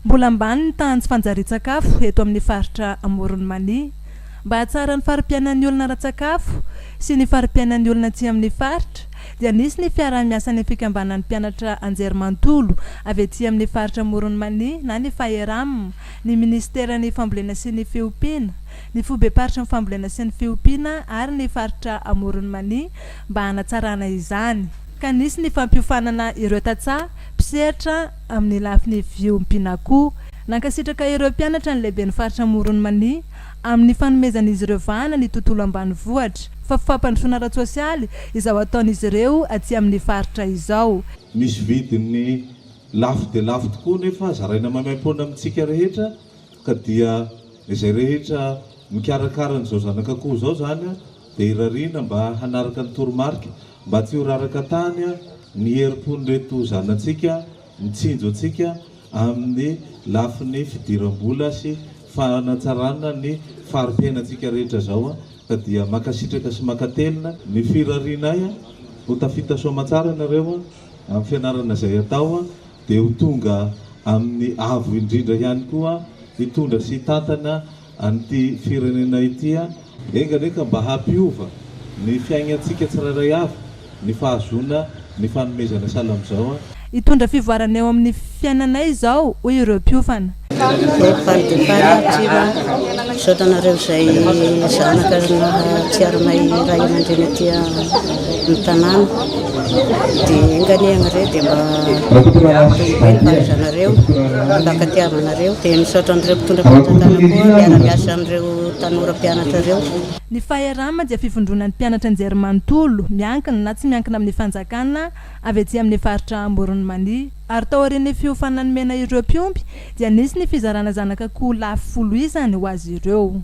Mbola ambany ny tahan'ny tsy fanjarian-tsakafo eto amin'ny faritra Amoron'i Mania. Mba hahatsara ny fari-piainan'ny olona ara-tsakafo sy ny fari-piainan'ny olona aty amin'ny faritra dia nisy ny fiaraha-miasan'ny fikambanan'ny mpianatra anjerimanontolo avy aty amin'ny faritra Amoron'i Mania na ny FAERAM, ny minisiteran'ny fambolena sy ny fiompiana, ny foibem-paritry ny fambolena sy ny fiompiana ary ny faritra Amoron'i Mania mba hanatsarana izany. Ka nisy ny fampiofanana ireo tantsaha mpisehatra amin'ny lafiny fiompiana akoho. Nankasitraka ireo mpianatra ny lehiben'ny faritra Amoron'i Mania amin'ny fanomezan'izy ireo vahana ny tontolo ambanivohitra fa fampandrosoana ara-tsosialy izao ataon'izy ireo aty amin'ny faritra izao. Misy vidiny lafo dia lafo tokoa nefa zaraina maimaimpoana amintsika rehetra ka dia izay rehetra mikarakara an'izao zanak'akoho izao izany dia irariana mba hanaraka ny toromarika mba tsy ho raraka tany ny herim-pon'ireto zanatsika mitsinjo antsika amin'ny lafiny fidiram-bola sy fanatsarana ny fari-piainantsika rehetra izao ka dia mankasitraka sy mankatelina ny firarianay ho tafita soamantsara ianareo amin'ny fianarana izay atao dia ho tonga amin'ny avo indrindra ihany koa hitondra sy hitantana an'ity firenena ity. Enga anie ka mba hampiova ny fiaignantsika tsirairay avy ny fahazoana ny fanomezana sahala amin'izao. Hitondra fivoarana eo amin'ny fiainanay izao, hoy ireo mpiofana. Dia faly dia faly aho Tsira, misaotra anareo izay zanaka nahatsiaro anay ray aman-dreny aty amin'ny tanàna. Dia enga anie ianareo dia mba hitombo be ny fahaizanareo, fifankatiavanareo. Dia misaotra an'ireo mpitondra fanjakana koa miara-miasa amin'ireo tanora mpianatra ireo. Ny FAERAM dia fivondronan'ny mpianatra anjerimanontolo, miankina na tsy miankina amin'ny fanjakana, avy aty amin'ny faritra Amoron'i Mania. Ary taorian'ny fiofanana nomena ireo mpiompy dia nisy ny fizarana zanak'akoho lafo folo isany ho azy ireo.